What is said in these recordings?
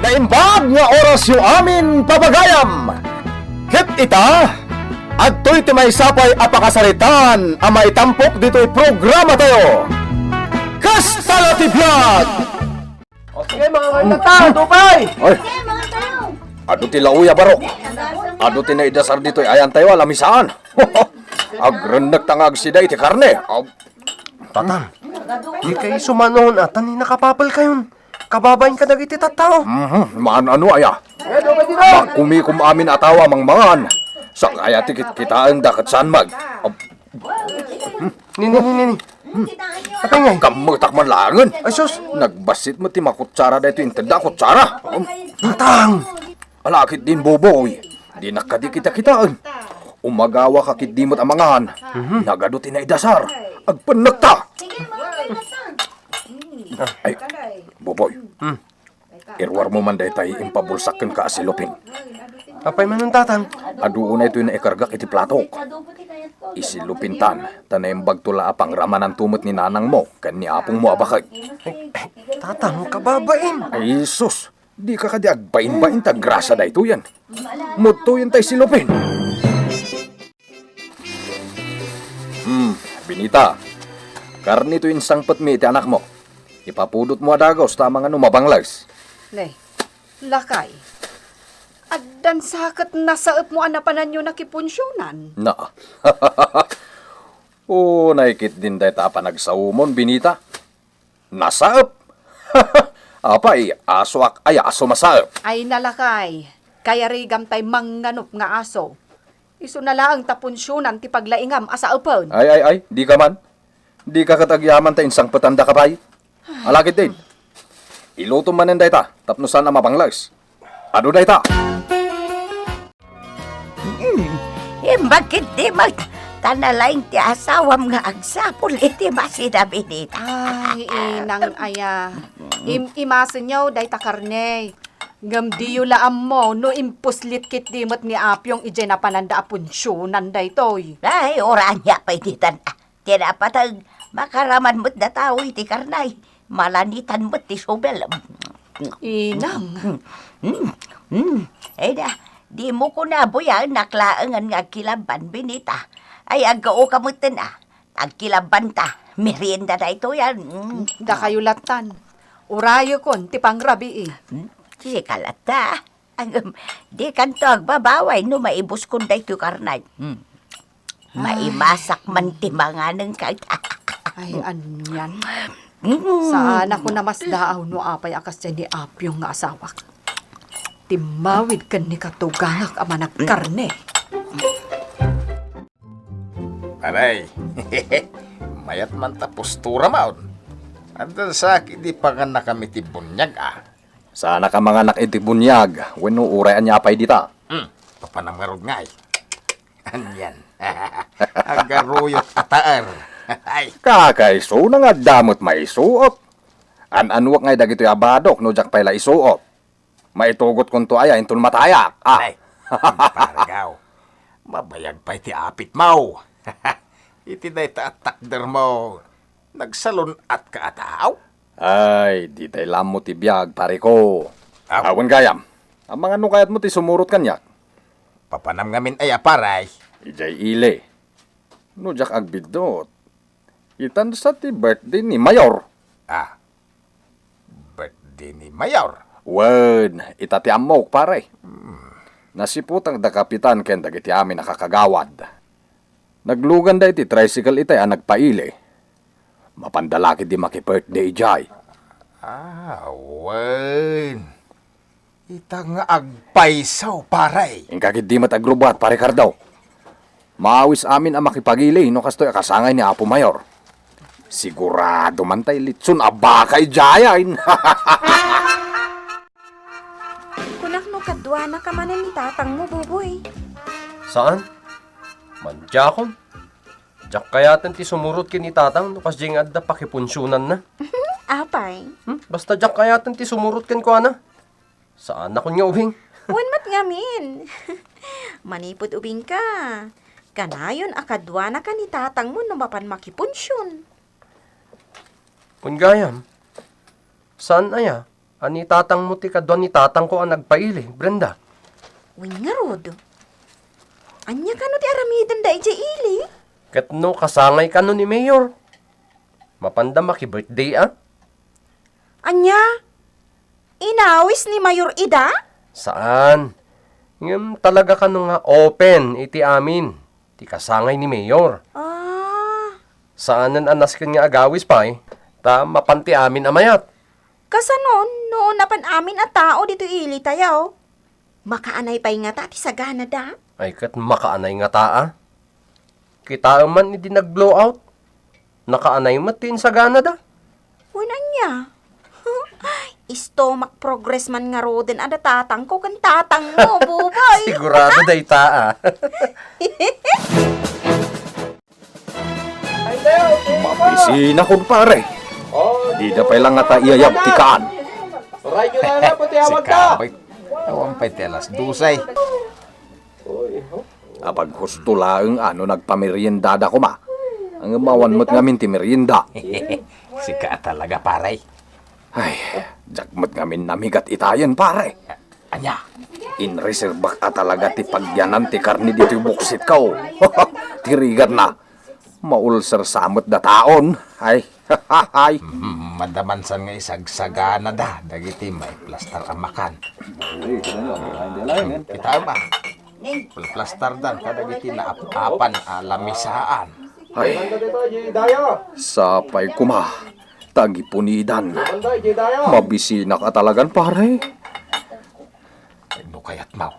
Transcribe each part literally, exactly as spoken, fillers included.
Naimbag nga orasyo amin, papagayam! Ket ita, adtoy ti maysa pay a pakasaritaan a maitampok ditoy programatayo. Kasta la ti biag! O sige, mga kaibigan, tupay! Oy! Adu ti laoya, barok. Adu ti naidasar ditoy ayantayo a lamisaan. Agrennekta nga agsida iti karne. Aw. Tatang, dikay sumanon a ta ni nakapapelkayon. Kababain kadagiti tattao. Mhm, maan-ano aya? Magkumikom amin a tao a mangmangan. Sakaya ti kitkitaenda ket saan met. Ab- Nini, nini, nini. Apay ngay? Kammetak man laengen. Ay, sus. Nagbassit met ti makutsara daytoy intedda a kutsara. Tatang! Ala, ketdin, Boboy. Dinak kadi kita kitaen. Umagawa ka ketdi met a mangan. Mhm. Nagadu ti naidasar. Agpennekta. Ay, Boboy. Hmm. Iruarmo man daytay impabulsak kenka a silupin. Apay manen, Tatang? Adu unay toy naikargak iti platok. Isilupintan, ta naimbagto la a pangramananto met ni nanangmo ken ni apongmo a baket. Ay, ay, Tatang, kababain. Ay, sus! Dika kadi agbainbain ta grasa daytoyen. Mudtoyen tay silupin. Hmm, Binita. Karne toy insangpetmi iti anakmo. Ipapudotmo a dagus ta amangan no mabangles. Ne, lakay. Addan sa ket nasaepmo a napananyo nakipunsionan? Na. O, naikit din dayta a panagsaomon, Binita. Nasaep. Apay, asoak aya a sumasaep? Ay, nalakay. Kayarigam tay mangnganup nga aso. Isuna laeng ta punsionan ti paglaingam a saepen. Ay, ay, ay, dika man. Dika ket agyaman ta insangpetandaka pay. Ala ketdin. Ilutom manen dayta, tapno saan a mabangles. Adu dayta. Hmm, imbag ketdi met, ta nalaing ti asawam nga agsapul iti masida, Binita. Ay, inang aya. Im-, imasenyo dayta karne. Ngem diyo la ammo no impuslit ketdi met ni Apyong idiay napananda a punsionan daytoy. Ay, uray ania pay ditan. Ti napateg, makaraman met datawi ti karne. Malanitan met ti subel. Inang. Hmm, hmm. Ay da, dimo kuna buyaennak laengen nga agkilabban, Binita. Ay, aggaoka metten a. Agkilabbanta. Merienda daytoy a. Hmm. Dakayo lattan. Urayekon ti pangrabii. Hmm, sika latta. Ngem, dikanto agbabaway no maibuskon daytoy karne. Hmm. Ay. Maimasak man ti manganengka. Ay, anian. Mm. Saan a ko namasdaaw no apay a kasdiay ni Apyong nga asawak. Timmawid ken ni katugangak a managkarne. Aray, mayat man ta postura maon. Adda sa ket di pangannakami ti buniag, a. Saannak a manganak iti buniag, wenno uray ania pay dita? Hmm, papanam ngarud ngay. Anian. Agaruyot a taer. Ay. Kakaisuna nga adda met maisuot. An-anuek ngay dagitoy a badok no diak pay la isuot. Maitugotkonto aya inton matayak. Ah. Ay, pargaw. Mabayag pay ti apitmo. Iti dayta a takdermo, nagsalun-atka a tao? Ay, ditay la ammo ti biag, pare ko. Aw. Awan gayam. Amangan no kayatmo ti sumurot kaniak. Papanam ngamin aya, pare? Idiay ili. No diak agbiddut, itan sa ti birthday ni Mayor. Ah, birthday ni Mayor? Wen, ita ti ammok, pare. Hmm. Nasiputak da Kapitan ken dagiti amin a kakagawad. Nagluganda iti tricycle itay a nagpaili. Mapanda la ketdi maki-birthday idiay. Ah, wen. Ita nga agpayso, pare. Inka ketdi met agrubbuat, pare Cardo. Maawis amin a makipagili no kastoy a kasangay ni Apo Mayor. Sigurado man tay litson a baka idiay. Kunak no kaduanaka manen ni tatangmo, Buboy. Saan? Madiakon. Diak kayaten ti sumurot ken ni tatang no kasdiay nga adda pakipunsionanna. Apay? Hmm? Basta diak kayaten ti sumurot kenkuana. Saanakon nga ubing. Wen met ngamin. Manipud ubingka, kanayon a kaduanaka ni tatangmo no mapan makipunsion. Wen gayam, saan aya? A ni tatangmo ti kadua ni tatangko a nagpaili, Brenda? Wen ngarud. Ania kano ti aramidenda idiay ili? Ket no kasangay kano ni Mayor, mapanda maki-birthday a? Ania? Inawis ni Mayor ida? Saan. Ngem talaga kano nga open iti amin ti kasangay ni Mayor. Ah. Saanen a nasken nga agawis pay, ta mapan ti amin a mayat. Kasano no napan amin a tao ditoy ilitayo? Makaanay pay ngata ti saganada? Ay, ket makaanay ngata a. Kitaem man idi nag-blowout. Nakaanay met ti insaganada. Wen ania? Stomach progress man ngaruden a da tatangko ken tatangmo, bubay. Sigurado dayta a. Mabisina, kumpare. Dida pay la ngata iyayab ti kaan. Sika, bay. Awan pay ti alas dose. Apaghusto laeng a no nagpameriendada koma. Ngem awan met ngamin ti merienda. Sika a talaga, pare. Ay, diak met ngamin namigat itayen, pare. Ania? Inreserbak a talaga ti pagyanan ti karne ditoy buksitko. Ti rigatna, maulser sa met dataon. Ay, ay. Hmm, madamansan nga isagsaganada dagiti maiplastar a makan. Kita ba? Plastardan kadagiti naap-apan a lamisaan. Ay. Sapay koma, tagipunidan. Mabisinak a talagan, pare. No kayatmo,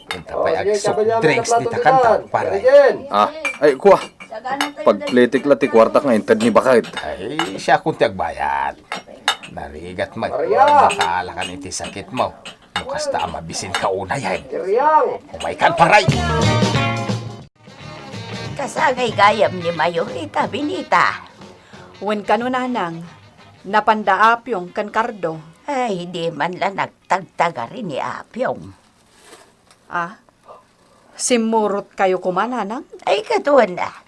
inta pay agsoft drinks dita kanta, pare. Ah, ay, kua. Pagplitik la ti kuartak nga inted ni baket. Ay, siakon ti agbayad. Narigat met. Makaalakan iti sakitmo. No kasta a mabisinka unayen. Umaykan, pare. Kasangay gayam ni Mayor ita, Benita. Wen kano, nanang, napanda Apyong ken Cardo. Ay, di man la nagtagtagari ni Apyong. Ah? Simmurotkayo koma, nanang? Ay, kaduana.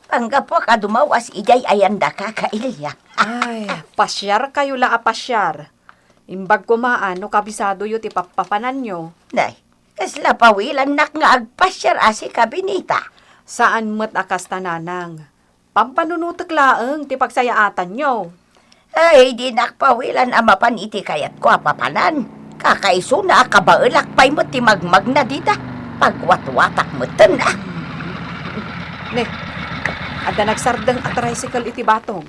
Panggapuak a dumawas idiay ayanda kakailiak. Ay, pasiarkayo la a pasiar. Imbag koma a no kabisadoyo ti pappapananyo. Nay, kasla pawilannak nga agpasiar a sika, Benita. Saan met a kasta, nanang. Pampanunotek laeng ti pagsayaatanyo. Ay, dinak pawilan a mapan iti kayatko a papanan. Kakaisuna a kabaelak pay met ti magmagna dita. Pagwatwatak metten a. Ne, adda nagsardeng a tricycle iti batog.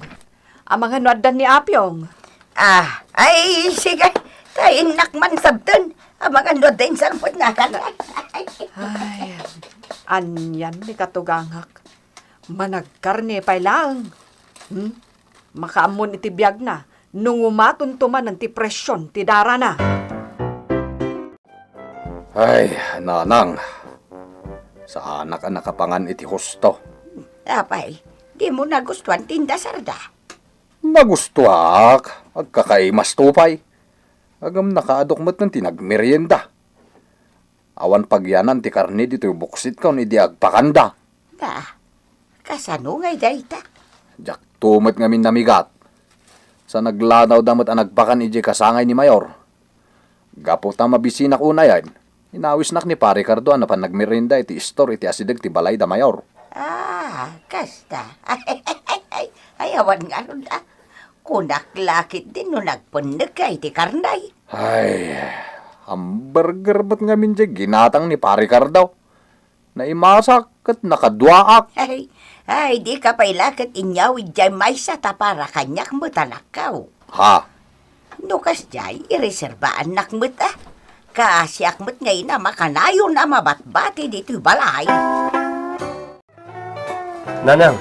Amangan no addan ni Apyong. Ah, ay, sige. Ta innak man sabten. Amangan no adda insangpetna. Ay, anian ni katugangak. Managkarne pay laeng. Hmm? Makaammon iti biagna no ngumatonto manen ti presion ti darana. Ay, nanang, saanak a nakapangan iti husto. Apay, dimo nagustuan ti indasarda? Nagustuak, agkakaimasto pay. Ngem nakaadok metten ti nagmerienda. Awan pagyanan ti karne ditoy buksitko idi agpakanda. Ba, kasano ngay dayta? Diakto met ngamin namigat. Sa naglanawda met a nagpakan idiay kasangay ni Mayor. Gapu ta mabisinak unayen, inawisnak ni Pare Cardo a napan nagmerienda iti istor iti asideg ti balayda, Mayor. Ah, kasta. Ay, awan ngarud, ah. Kunak la ketdin no nagpennegka iti karne. Ay, hamburger met ngamin diay ginatang ni Pare Cardo. Naimasak ket nakaduaak. Ay, ay, dika pay la ket inyawid diay maysa ta para kaniak met, anakko. Ha? No kasdiay, ireserbaannak met, ah. Kaasiak met ngay a makanayon a mabatbati ditoy balay. Nanang,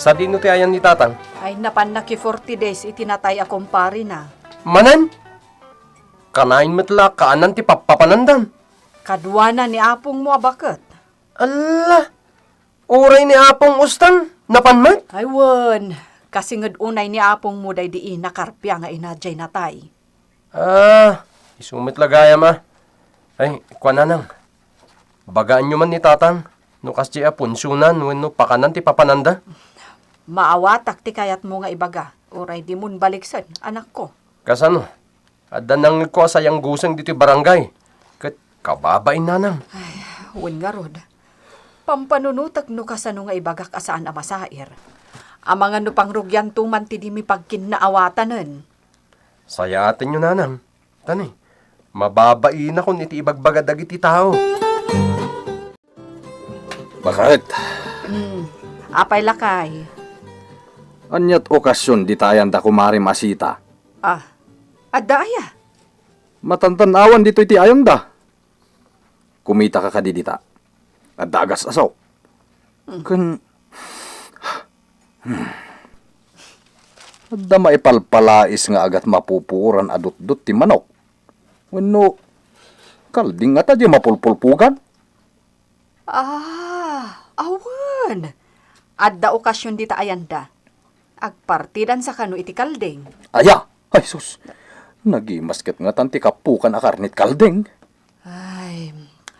sadino ti ayan ni Tatang? Ay, napanna ki forty days iti natay a kumparena. Manen? Kanayon met la kaanan ti pappapanandan. Kaduana ni apongmo a baket. Alla, uray ni apong ustan, napan met? Ay, wen, kasinged unay ni apongmo daydi nakarpia nga ina diay natay. Ah, isu met la gayam a. Ay, kua, Nanang. Bagaanyo man ni Tatang no kasdiay a punsionan wenno pakanan ti papananda. Maawatak ti kayatmo nga ibaga, uray dimon baliksen, anakko. Kasano? Adda nangngegko a sayang guseng ditoy barangay. Ket kababain, nanang. Ay, wen ngarud. Pampanunotek no kasano nga ibagak a saan a masair. Amangan no pangrugianto man ti di mi pagkinnaawatanen. Sayaatenyo, nanang. Tani, mababainakon iti ibagbaga dagiti tao. Bakit? Hmm. Apay lakay? Ania't okasion dita ayanda, Kumare Masita? Ah, adda aya? Matantan-awan ditoy ti ayanda. Kumitaka kadi dita? Adda agas-aso. Hmm. Ken, hmm. Adda maipalpalais nga agat mapupuoran a dutdot ti manok. Wenno, kalding ngata diay mapulpulpogan? Ah, awan. Adda okasion dita ayanda. Agpartidansa kano iti kalding. Aya! Ay, sus! Nagimas ket ngatan ti kapukan a karne ti kalding. Ay,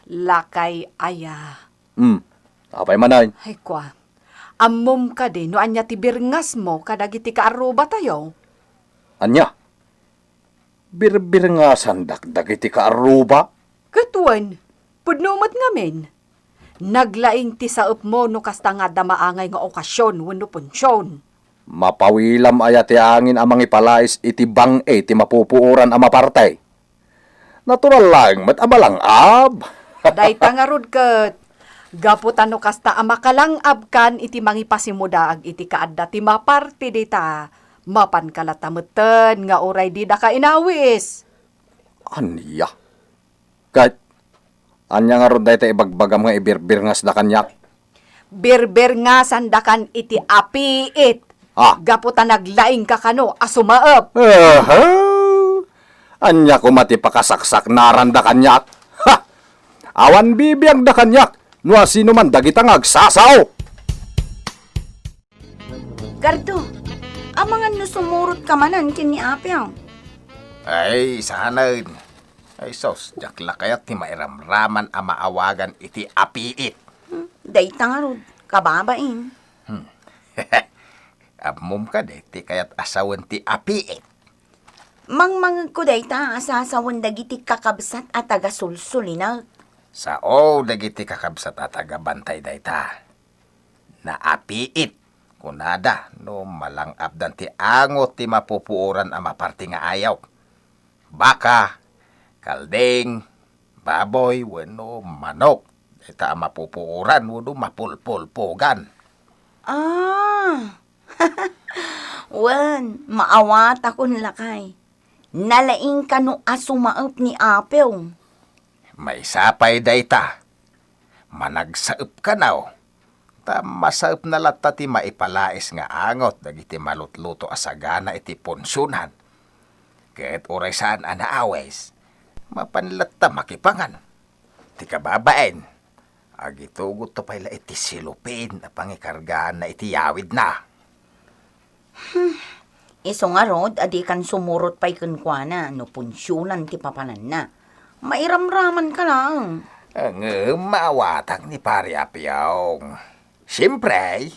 lakay aya. Hmm. Apay manen? Ay, kua. Ammom kadi no ania ti birngasmo kadagiti kaarrubatayo? Ania? Birbirngasandak dagiti kaarruba? Ket wen, pudno met ngamin. Naglaing ti saepmo no kasta nga adda maangay nga okasion wenno punsion. Mapawilam aya ti angin a mangipalais iti bang-i ti mapupuoran a maparte? Natural laeng met a malang-ab. Dayta ngarud ket, gapu ta no kasta a makalang-abkan iti mangipasimudaag iti kaadda ti maparti dita, mapanka latta metten nga uray didaka inawis. Ania? Ket, ania ngarud dayta ibagbagam nga ibirbirngasda kaniak? Birbirngasandakan iti apiit. Ah. Gapu ta naglaingka kano a sumaep. Aha! Ania koma ti pakasaksaknaranda kaniak? Ha! Awan bibiagda kaniak no asino man dagita nga agsasao. Gardo, amangan no sumurotka manen ken ni Apio. Ay, saanen. Ay sus, diak la kayat ti mairamraman a maawagan iti apiit. Hmm, dayta ngarud, kababain. Hmm. Ammom kadi ti kayat a sawen ti apiit? Mangmangegko dayta a sasawen dagiti kakabsat a tagasulsulinek. Sao dagiti kakabsat a tagabantay dayta. Naapiit, kunada, no malang-abdan ti angot ti mapupuoran a maparti nga ayup. Baka, kalding, baboy, wenno manok, dayta a mapupuoran wenno mapulpulpogan. Ah! Wen, maawatakon lakay. Nalaingka no a sumaep ni Apio. Maysa pay dayta. Managsaep kano. Ta masaepna latta ti maipalais nga angot dagiti malutluto a sagana iti punsionan. Ket uray saan a naawis, mapan latta makipangan. Ti kababain, agitugotto pay la iti silupin a pangikargaanna iti yawidna. Hmm. Isu ngarud a dikan sumurot pay kenkuana no punsionan ti papananna. Mairamramanka laeng. Ngem maawatak ni Pari Apiong. Siempre,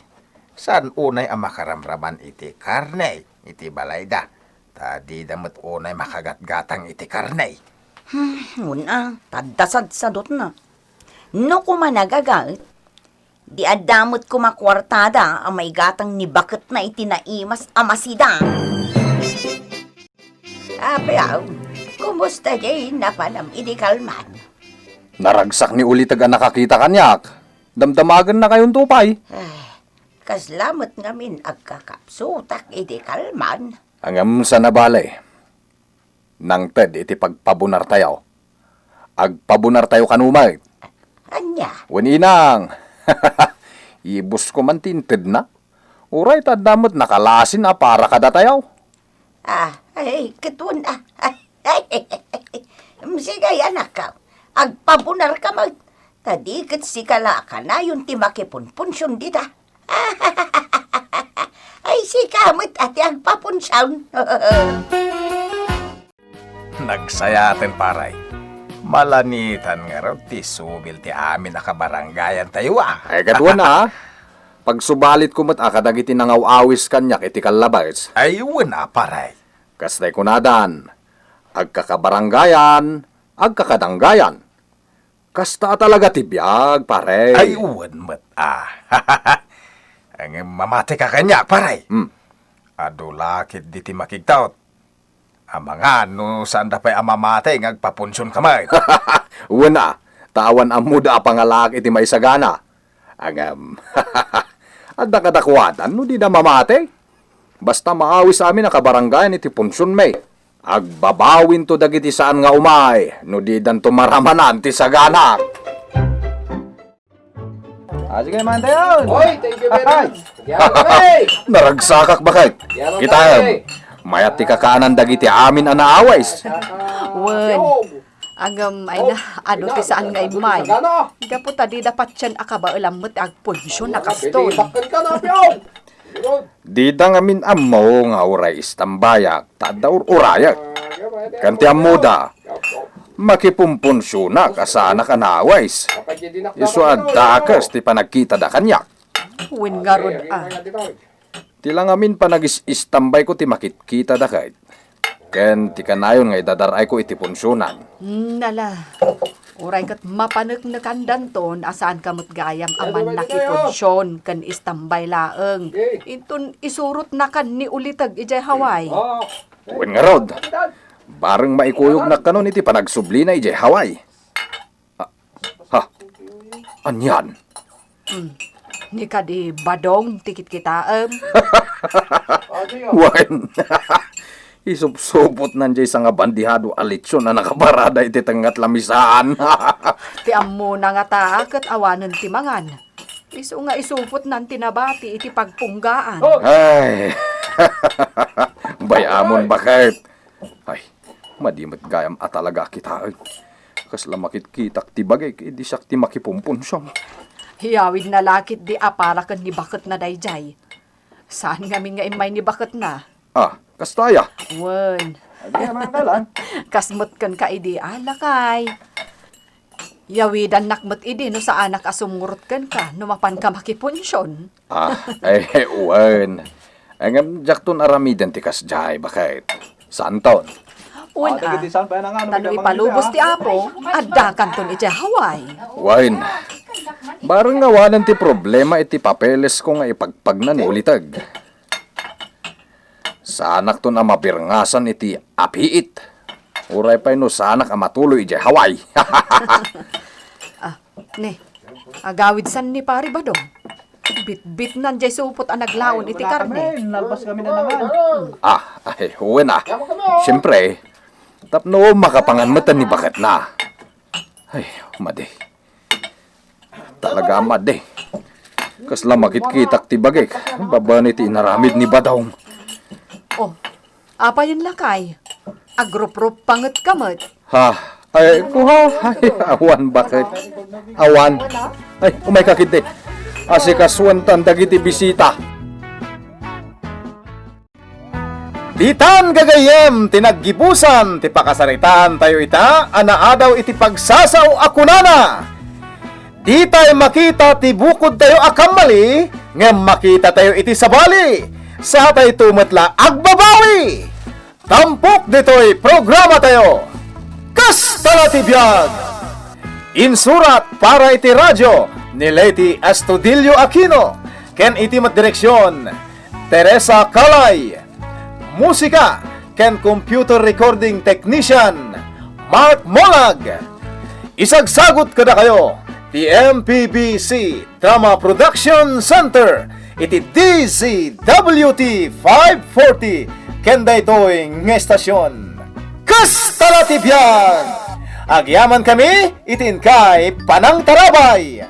saan unay a makaramraman iti karne iti balayda, ta dida met unay makagatgatang iti karne. Hmm, una, ta adda sadsadutna. No koma nagaget, di adda met koma kuartada a maigatang ni baketna iti naimas a masida. Apiaw, kumusta diay napanam idi kalman? Naragsak ni Uliteg a nakakita kaniak. Damdamagennakayonto pay. Ay, kasla met ngamin agkakapsutak idi kalman. Ngem saan a bale. Nangted iti pagpabunartayo. Agpabunartayo kano met. Ania? Wen inang. Ibusko man ti intedna. Uray ta adda met nakalasin a para kadatayo. Ah, ay, ket wen, ah, ay, ay, ay, ay, ay. Sige, anakko. Agpabunarka met. Ta di ket sika la a kanayon ti makipunpunsion dita. Ay, sika met a ti agpapunsion. Nagsayaten, pare. Malanitan ngarud ti subil ti amin a kabarangayantayo, a. Ay, ket wen, a. Pagsubalitko met a kadagiti nangaw-awis kaniak iti kallabes. Ay, wen, a, pare. Kasta ti kunadan, Agkakabarangayan, agkakadanggayan. Kasta a talaga ti biag, pare. Ay, wen met, a. Ngem mamateka kaniak, pare. Hmm. Adu la ketdi ti makigtaut. Amangan no saanda pay a mamati nga agpapunsionka met. Wen a, ta awan ammoda a pangalaak iti maisagana. Ngem, adda kadakuada no dida mamati. Basta maawis amin a kabarangayan iti punsionmi. Agbabawinto dagiti saan nga umay no didanto maramanan ti saganak. Ah, sige, mantayon. Oy, thank you very much. Ay! Diyan, oy! Naragsakak, baket. Diyan, Kita, oy! Mayat ti kakaanan dagiti amin a naawis. Ah, Wen. Yog. Agam, ay Oh, na, adu ina, ti saan nga adu ti immay. Sagana. Gapu ta dida patien a kabaelam met ti agpunsion a Wala, kaston. Binibakkan ka na, Piong. Dida ngamin ammo nga uray istambayak, ta adda ur-urayak. Ken ti ammoda, makipumpunsionak a saanak a naawis. Isu a dakes ti panagkitada kaniak. Wen ngarud a. Ti la ngamin panagis-istambayko ti makitkitada ket. Ken ti kanayon nga idadar-ayko iti punsionan. Hmm, nala. Uray ket mapaneknekandanton a saanka met gayam a mannakipunsion ken istambay laeng. Inton isurotnakan ni Uliteg idiay Hawaii. Wen ngarud, bareng maikuyognak kanon iti panagsublina idiay Hawaii. Ah, ha? Anian? Hmm. Ni kadi Badong ti kitkitaem. Wen. Isupsupotnan diay sangabandihado a litson a nakabarada iti tengnga ti lamisaan. Ti ammona ngata ket awanen ti mangan. Isu nga isupotnan ti nabati iti pagpunggaan. Ay. Bay-amon, baket. Ay, madi met gayam a talaga a kitaen. Kasla makitkitak ti bagik idi siak ti makipumpunsion. Iyawidna la ketdi a para ken ni baketna daydiay. Saan ngamin nga immay ni baketna? Ah, kasta aya? Wen. Adi, amangan ka lang. Kas met kenka idi, a, lakay. Yawidannak met idi no saanak a sumngurot kenka no mapanka makipunsion. Ah, eh, wen. Eh, ngem diakton aramiden ti kasdiay, baket. Saanton? Wen, ah, dagiti saan pay a nangano, ta no ipalubos ti Apo, addakanton idiay Hawaii. Wen. Bareng awanen ti problema iti papelesko nga ipagpagna ni Uliteg. Saanakton a mabirngasan iti apiit. Uray pay no saanak a matuloy idiay Hawaii. Ah, ne. Agawidsan ni Pari Badong. Bitbitnan diay supot a naglaon iti karne. Nalpas kami na naman. Ah, ay, wen a. Siyempre, tapno makapangan met ni baketna. Ay, madi. Talaga a madi. Kasla makitkitak ti bagik. Babaen iti inaramid ni Badong. Oh, apayen lakay? Agruprupangetka met. Ha? Ay, kuha. Ay, awan, baket. Awan. Ay, umayka ketdi. Asikasuentan dagiti bisita. Ditan gagayyem ti naggibusan ti pakasaritaan tayo ita a naadaw iti pagsasao a kunana, "Ditay makita ti bukodtayo a kammali, ngem makitatayo iti sabali. Satayto met la agbabawi." Tampok ditoy programa tayo. Kasta la ti biag! Insurat para iti radio ni Leti Astudillo Aquino ken iti met direksion Teresa Calay. Musika ken computer recording technician, Mark Molag. Isagsagut kadakayo ti M P B C Drama Production Center iti D Z W T five forty ken daytoy nga estasion. Kasta la ti biag! Agyamankami iti inkay panangtarabay!